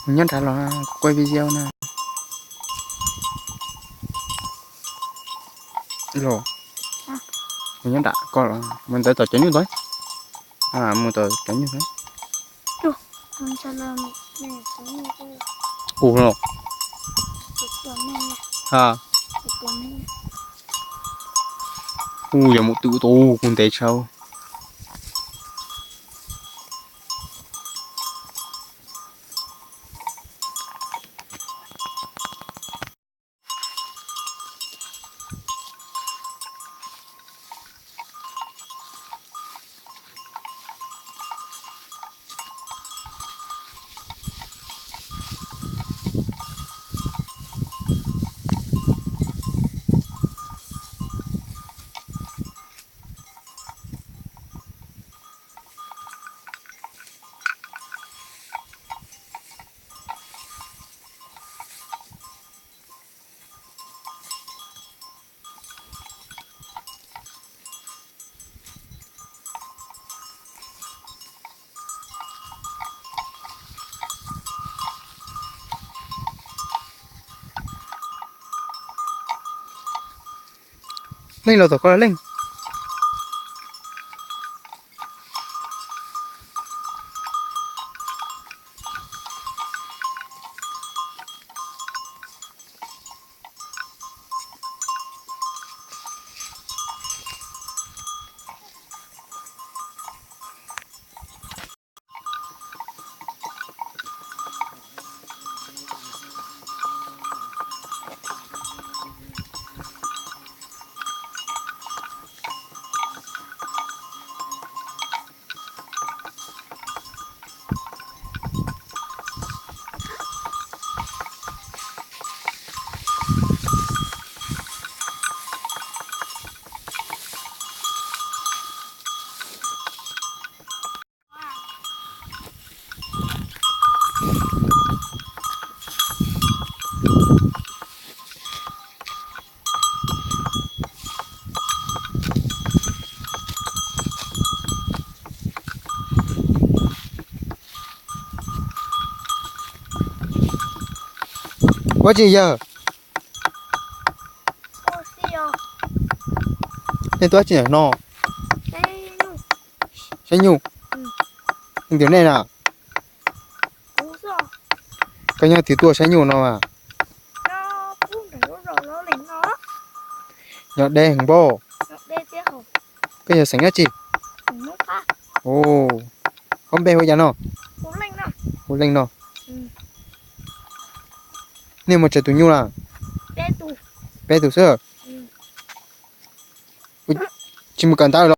Mus nyob nrad los kuv quaj video na. Los, mus nyob nram ko los mus ntawd tom cov nyuj ntawd. Mus tom cov nyuj ntawd. Kuv los. Kuv yuav mus twm tus kuv ntev tshaj. Leej los tom ko los leej. Ua tsi yawg? Nej tuaj tsi no? Saib nyuj. Leej twg nej na? Koj nyob twg tuaj saib nyuj no mas? Nyob deb heev npauj. Koj yog xeem dab tsi? Koj npe hu cas no? Hu Leej no. Nej muaj tsawg tus nyuj na? Peb tus xwb. Tsis mus kawm ntawv los?